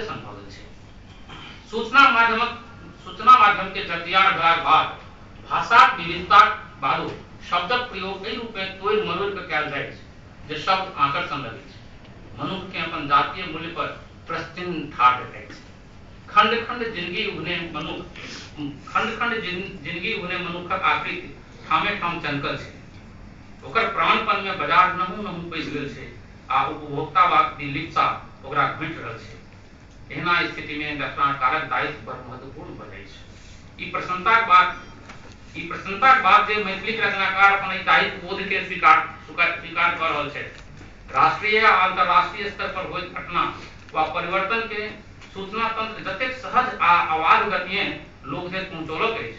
सन भऽ गेल छै। सूचना माध्यमक सूचना माध्यमके जगजियार भेलाक बाद भाषाक विविधताक बादो शब्दक प्रयोग एहि रूपेँ तोड़ि मरोड़ि कऽ कयल जाइछ जे शब्द आंकड़ सन लगैछ। मनुक्खकेँ अपन जातीय मूल्य पर प्रश्नचिह्न ठाढ़ देखाइछ। खण्ड-खण्ड जिनगी उघने मनुक्ख खण्ड-खण्ड जिनगी उघने मनुक्खक आकृति ठामे-ठाम चनकल छै। ओकर प्राणपनमे बजार नहूँ-नहूँ पैसि गेल छै आ उपभोक्तावादी लिप्सा ओकरा घोंटि रहल छै। एहना स्थितिमे रचनाकारक दायित्व बड़ महत्वपूर्ण भऽ जाइछ। ई प्रसन्नताक बात ई प्रसन्नताक बात जे मैथिलीक रचनाकार अपन एहि दायित्व-बोधकेँ स्वीकार स्वीकार कऽ रहल छथि। राष्ट्रीय आ अन्तर्राष्ट्रीय स्तर पर होइत घटना वा परिवर्तनकेँ सूचना-तंत्र जतेक सहज आ अबाध गतिएँ लोक धरि पहुँचौलक अछि,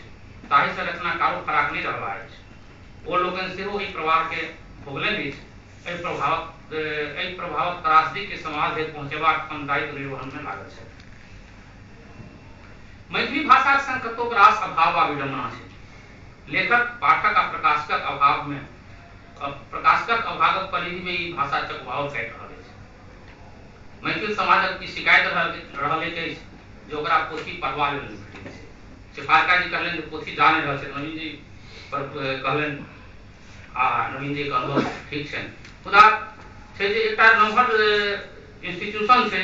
ताहिसँ रचनाकारो फराक नहि रहलाह अछि। ओ लोकनि सेहो एहि प्रवाहकेँ भोगलनि अछि। एहि प्रभावक एहि प्रभावक त्रासदीकेँ समाज धरि पहुँचेबाक अपन दायित्व निर्वहनमे लागल छथि। मैथिली भाषाक संग कतोक रास अभाव आ विडम्बना छै। लेखक, पाठक आ प्रकाशकक अभावमे प्रकाशकक अभावक परिधिमे ई भाषा चकभाउर काटि रहल अछि। मैथिल समाजक ई शिकायत रहल रहलैक अछि जे ओकरा पोथी पढ़बा लेल नहि भेटैत छै। शेफालिका जी कहलनि जे पोथी जा नहि रहल छै। नवीन जी पर कहलनि आ नवीन जीके अनुभव ठीक छनि। मुदा छै जे एकटा नमहर इंस्टीट्यूशन छै,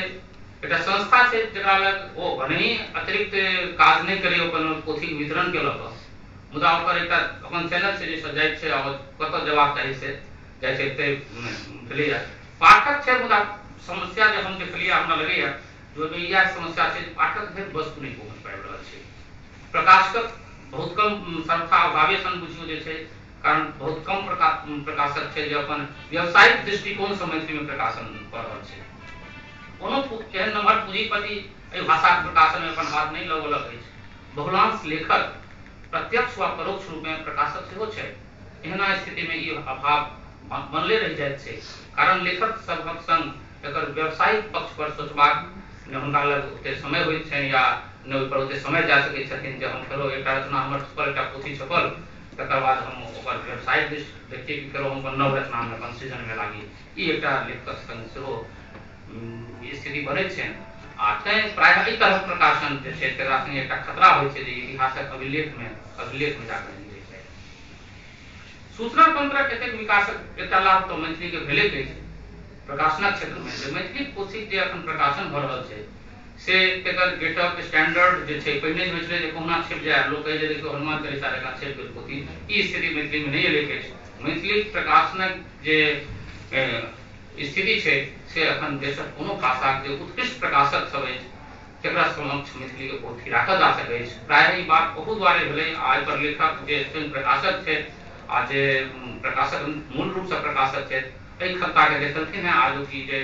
एकटा संस्था छै जकरा लग ओ भनहि अतिरिक्त काज नहि करय अपन पोथीक वितरणके लऽ कऽ, मुदा ओकर एकटा अपन चैनल छै जाहिसँ जाइत छै आ कतऽ जेबाक चाही से जाइ छै। एते भेलैए पाठक छै, मुदा समस्या जे हम देखलियै, हमरा लगैए जे ओहिमे इएह समस्या छै जे पाठक धरि वस्तु नहि पहुँच पाबि रहल छै। प्रकाशकक बहुत कम, सर्वथा अभावे सन बुझियौ जे छै, कारण बहुत कम प्रकाशक छै जे अपन व्यावसायिक दृष्टिकोणसँ मैथिलीमे प्रकाशन कऽ रहल छै। कोनो एहन नमहर पूँजीपति एहि भाषाक प्रकाशनमे अपन हाथ नहि लगौलक अछि। बहुलांश लेखक प्रत्यक्ष वा परोक्ष रूपेँ प्रकाशक सेहो छथि। एहना स्थितिमे ई अभाव बनले रहि जाइत छैक, कारण लेखक सभक संग एकर व्यावसायिक पक्ष पर सोचबाक ने हुनका लग ओतेक समय होइत छनि या ने ओहि पर ओतेक समय दए सकैत छथिन जे हम फेरो एकटा रचना हमर छपल, एकटा पोथी छपल, तकर बाद हम ओकर व्यावसायिक दृष्टि देखियै कि फेरो हम अपन नव रचनामे अपन सृजनमे लागी। ई एकटा लेखकक संग सेहो स्थिति बनैत छनि आ तैं प्रायः एहि तरहक प्रकाशन जे छै तकरा संगे एकटा खतरा होइत छै जे इतिहासक अभिलेखमे जाकऽ नहि रहि जाय। सूचना तंत्रक एतेक विकासक एकटा लाभ तऽ मैथिलीके भेलैक अछि प्रकाशनक क्षेत्रमे, जे मैथिली पोथीक जे एखन प्रकाशन भऽ रहल छै से तकर गेटअप स्टैंडर्ड जे छै, पहिने जे होइ छलै जे कहुना छपि जाय, लोक कहै जे देखियौ हनुमान चालीसा जकाँ छपि गेल पोथी, ई स्थिति मैथिलीमे नहि एलैक अछि। मैथिलीक प्रकाशनक जे स्थिति छै से एखन देशक कोनो भाषाक जे उत्कृष्ट प्रकाशक सब अछि तकरा समक्ष मैथिलीके पोथी राखल जा सकैछ। प्रायः ई बात ओहू दुआरे भेलै आ एहि पर लेखक जे स्वयं प्रकाशक छथि आ जे प्रकाशक मूल रूपसँ प्रकाशक छथि एहि खगताके देखलखिन हेँ। आजुक ई जे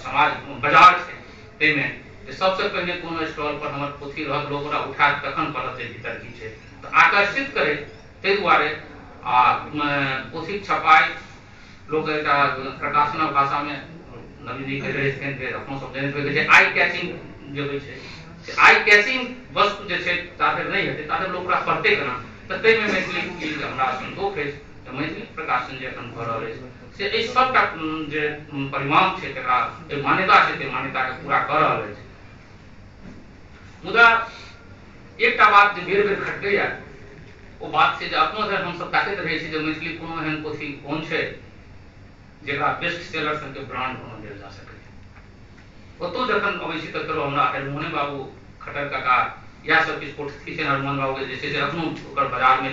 समाज बाजार छै ताहिमे जे सबसँ पहिने कोनो स्टॉल पर हमर पोथी रहत, लोक ओकरा उठायत तखन पढ़त जे भीतर की छै, तऽ आकर्षित करै ताहि दुआरे आ पोथीक छपाइ लोक एकटा प्रकाशनक भाषामे नवीन जी कहि रहै छथिन जे अपनो सब जनैत होइके छै, आई कैचिंग जे होइ छै से आई कैचिंग वस्तु जे छै ताधरि नहि हेतै ताधरि लोक ओकरा पढ़तै केना? तऽ ताहिमे मैथिली ई हमरा संतोष अछि जे मैथिली प्रकाशन जे एखन भऽ रहल अछि से एहि सबटा जे परिमाण छै तकरा, जे मान्यता छै ताहि मान्यताके पूरा कऽ रहल अछि। मुदा एकटा बात जे बेर बेर खटकैए ओ बात छै जे अपनो धरि हमसभ ताकैत रहै छी जे मैथिली कोनो एहन पोथी कोन छै जकरा बेस्ट सेलर सनके ब्रांड कोनो देल जा सकै। ओतहु जखन अबै छी तऽ फेरो हमरा हरिमोहने बाबू, खट्टर काका, इएह सब किछु पोथी छै हरिमोहन बाबूके जे छै से एखनो ओकर बाजारमे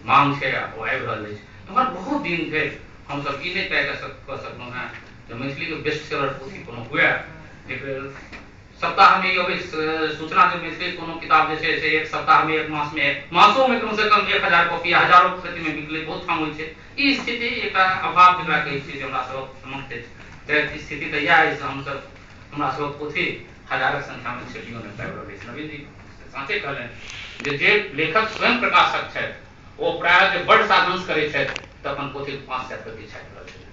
मांग छै आ ओ आबि रहल अछि। एम्हर बहुत दिन धरि हमसभ ई नहि तय कऽ सकलहुँ हेँ जे मैथिलीके बेस्ट सेलर पोथी कोनो हुए जकर सप्ताहमे ई अबै सूचना जे मैथिलीक कोनो किताब जे छै से एक सप्ताहमे, एक मासमे, मासोमे कमसँ कम 1000 कॉपी या हजारो प्रतिमे बिकलै, बहुत ठाम होइ छै। ई स्थिति एकटा अभाव जकरा कहै छियै जे हमरा सभक समक्ष अछि। तैं स्थिति तऽ इएह अछि जे हमसभ हमरा सभक पोथी हजारक संख्यामे छपियो नहि पाबि रहल अछि। नवीन जी साँचे कहलनि जे जे लेखक स्वयं प्रकाशक छथि ओ प्रायः जे बड्ड साधंस करै छथि तऽ अपन पोथीक 500 प्रति छापि रहल छथि।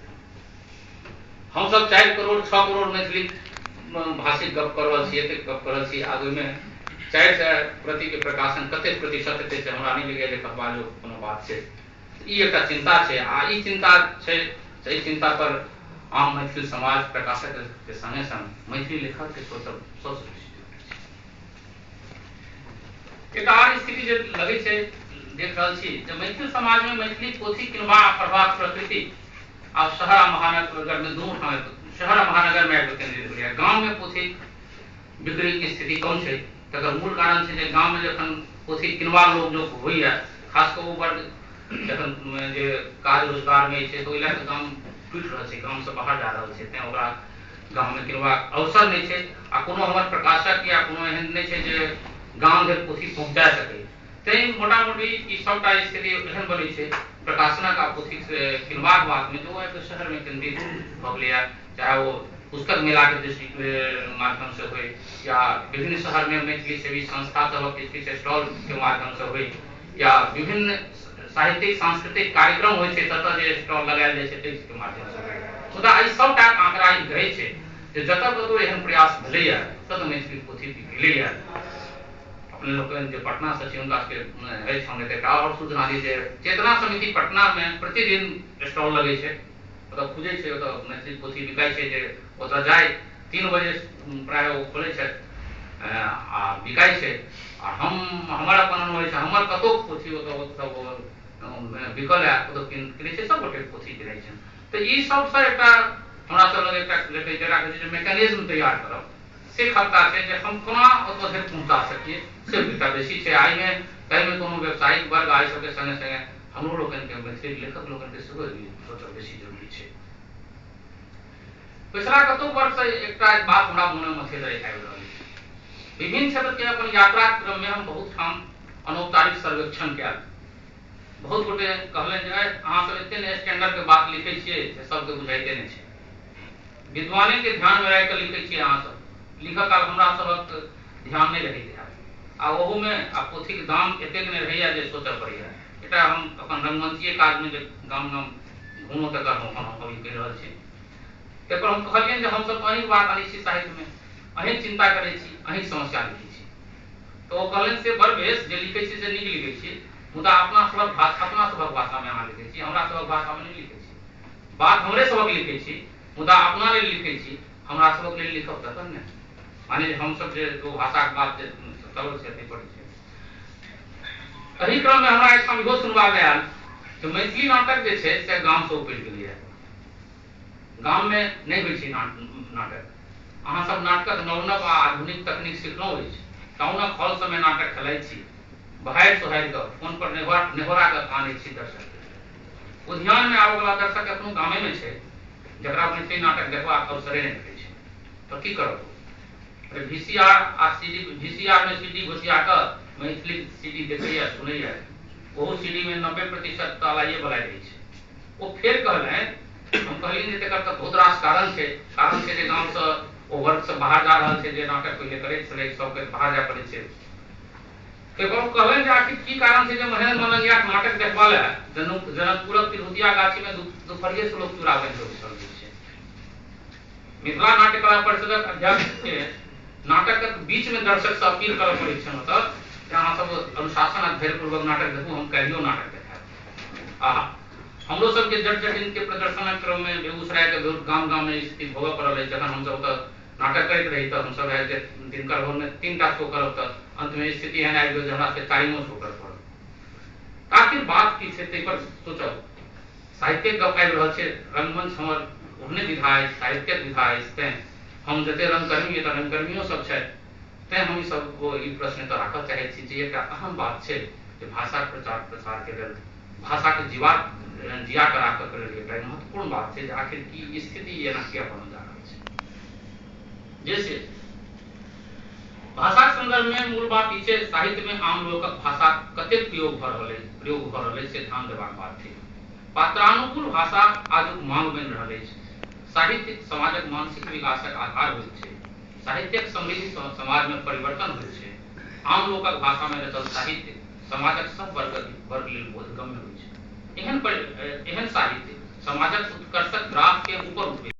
हमसभ 4 करोड़ 6 करोड़ मैथिली भाषीक गप कऽ रहल छी, एतेक गप कऽ रहल छी, आब ओहिमे 400 प्रतिके प्रकाशन कतेक प्रतिशत हेतै से हमरा नहि लगैए जे कहबा जोग कोनो बात छै। ई एकटा चिन्ता छै आ ई चिन्ता छै तऽ एहि चिन्ता पर आम मैथिल समाज प्रकाशक के संगे संग मैथिली लेखक के सोचब सबसँ बेसी जरूरी छै। एकटा आर स्थिति जे लगै छै, देख रहल छी जे मैथिल समाजमे मैथिली पोथी किनबा आ पढ़बाक प्रकृति आब शहर आ महानगरमे दुनू ठाम, शहर आ महानगरमे आबि कऽ केन्द्रित भेलैए। गाममे पोथी बिक्रीके स्थिति कम छै। तकर मूल कारण छै जे गाममे जखन पोथी किनबा लोक जो होइए, खास कऽ ओ वर्ग जखन जे काज रोजगारमे छै, तऽ ओहि लए कऽ गाम टूटि रहल छै, गामसँ बाहर जा रहल छै, तैँ ओकरा गाममे किनबाक अवसर नहि छै। आ कोनो हमर प्रकाशक या कोनो एहन नहि छै जे गाम धरि पोथी पहुँचा सकै। तैँ मोटा मोटी ई सभटा स्थिति एहन बनै छै प्रकाशनक आ पोथी किनबाक बातमे जे ओ आबि कऽ शहरमे केन्द्रित भऽ गेलैए, चाहे ओ पुस्तक मेलाके दृष्टि माध्यमसँ होइ या विभिन्न शहरमे मैथिली सेवी संस्था सभक किछु किछु स्टॉलके माध्यमसँ होइ या विभिन्न साहित्यिक सांस्कृतिक कार्यक्रम होइ छै ततऽ जे स्टॉल लगायल जाइ छै ताहिके माध्यमसँ होइ। मुदा एहि सभटा आंकड़ा ई कहै छै जे जतऽ कतहु एहन प्रयास भेलैए ततऽ मैथिली पोथी बिकेलैए। अपने लोकनि जे पटनासँ छी हुनका सबके अछि, हम एकटा आओर सूचना दी जे चेतना समिति पटनामे प्रतिदिन स्टॉल लगै छै, ओतऽ खुजै छै, ओतऽ मैथिली पोथी बिकाइ छै। जे ओतऽ जाइ 3 बजे प्रायः ओ खोलै छथि आ बिकाइ छै। आ हम हमर अपन अनुभव छै, हमर कतोक पोथी ओतऽ बिकल है, ओतऽ किनै छै, सब गोटे पोथी किनै छै। तऽ ई सबसँ एकटा हमरा सब लग एकटा जकरा कहै छै जे मैकेनिज्म तैयार करब से खगता छै जे हम कोना ओतऽ धरि पहुँचा सकिए, से एकटा बेसी छै। आ एहिमे ताहिमे कोनो व्यावसायिक वर्ग आ एहि सबके सङ्गे सङ्गे हमरो लोकनिके मैथिली लेखक लोकनिके सेहो सोचब बेसी जरूरी छै। पिछला कतोक वर्षसँ एकटा बात हमरा मोनमे मथेल आबि रहल अछि। विभिन्न क्षेत्रके अपन यात्राक क्रममे हम बहुत ठाम अनौपचारिक सर्वेक्षण कयल। बहुत गोटे कहलनि जे अहाँ सब एते ने स्टैंडर्डके बात लिखै छियै जे सबके बुझाइते नहि छै, विद्वानेके ध्यानमे राखि कऽ लिखै छियै अहाँ सब, लिखऽ काल हमरा सभक ध्यान नहि रहैत हैत, आ ओहूमे आ पोथीके दाम एतेक नहि रहैया जे सोचऽ पड़ैया। एकटा हम अपन रंगमंचीय काजमे जे गाम गाम घुमलहुँ तकर हम ई कहि रहल छी। ताहिपर हम कहलियनि जे हमसभ अहीँके बात आनै छी साहित्यमे, अहीँके चिन्ता करै छी, अहीँके समस्या लिखै छी। तऽ ओ कहलनि से बड़ बेस, जे लिखै छी से नीक लिखै छी, मुदा अपना सभक भाषा, अपना सभक भाषामे अहाँ लिखै छी, हमरा सभक भाषामे नहि लिखै छी। बात हमरे सभक लिखै छी मुदा अपना लेल लिखै छी, हमरा सभक लेल लिखब तखन ने। माने जे हमसभ जे ओ भाषाके बात जे चलल छै ताहि पर छै। एहि क्रममे हमरा एहिठाम इहो सुनबामे आयल जे मैथिली नाटक जे छै से गामसँ उपरि गेलैए, गाममे नहि होइ छै नाटक। अहाँ सब नाटकक नव नव आ आधुनिक तकनीक सिखलहुँ अछि, टाउनक हॉल सबमे नाटक खेलाइत छी, बहारि सोहारि कऽ फोन पर नेहोरा कऽ आनै छी दर्शकके। उद्यानमे आबऽवला दर्शक एखनो गामेमे छै जकरा मैथिली नाटक देखबाक अवसरे नहि भेटै छै, तऽ की करत ओ? VCR आ CD, VCR मे CD घुसिया कऽ मैथिली CD देखैए सुनैए, ओहू CD मे 90% तऽ अलाइए बलाइ रहै छै। ओ फेर कहलनि, हम कहलियनि जे तकर तऽ बहुत रास कारण छै, कारण छै जे गामसँ ओ वर्गसँ बाहर जा रहल छै जे नाटक पहिले करैत छलै, सबके बाहर जाय पड़ै छै। ताहिपर ओ कहलनि जे आखिर की कारण छै जे महेन्द्र मलंगियाक नाटक देखबा लए जनकपुरक तिरहुतिया गाछीमे दुपहरिएसँ लोक चूड़ा बान्हि कऽ बैसल रहै छै। मिथिला नाट्य कला परिषदक अध्यक्षके नाटकक बीचमे दर्शकसँ अपील करऽ पड़ैत छनि ओतऽ जे अहाँ सब अनुशासन आ धैर्यपूर्वक नाटक देखू, हम काल्हियो नाटक देखायब। आ हमरो सबके जट जटिनके प्रदर्शनक क्रममे बेगूसरायके बहुत गाम गाममे स्थिति भोगऽ पड़ल अछि। जखन हमसब ओतऽ नाटक करैत रही तऽ हमसब रहै जे दिनकर भवनमे 3टा शो करब, तऽ अन्तमे स्थिति एहन आबि गेल जे हमरा सबके 4मो शो करऽ पड़ल। आखिर बात की छै ताहिपर सोचब। साहित्यिक गप आबि रहल छै, रंगमंच हमर ओहने विधा अछि, साहित्यक विधा अछि, तैँ हम जते रंगकर्मी एतऽ रंगकर्मियो सब छथि, तैँ हम ईसब ई प्रश्न एतऽ राखऽ चाहै छी जे एकटा अहम बात छै जे भाषाक प्रचार प्रसारके लेल, भाषाके जिया कऽ राखऽके लेल एकटा महत्वपूर्ण बात छै जे आखिर की स्थिति एना किया बनल जा रहल छै। जैसे भाषाक संदर्भमे मूल बात ई छै, साहित्यमे आम लोकक भाषा कतेक प्रयोग भऽ रहल अछि, से ध्यान देबाक बात थिक। पात्रानुकूल भाषा आजुक मांग बनि रहल अछि। साहित्य समाजक मानसिक विकासक आधार होइत छै। साहित्यक समृद्धिसँ समाजमे परिवर्तन होइत छै। आम लोकक भाषामे रचल साहित्य समाजक सब वर्ग लेल बोधगम्य होइत छै। एहन साहित्य समाजक उत्कर्षक ग्राफके ऊपर उठबै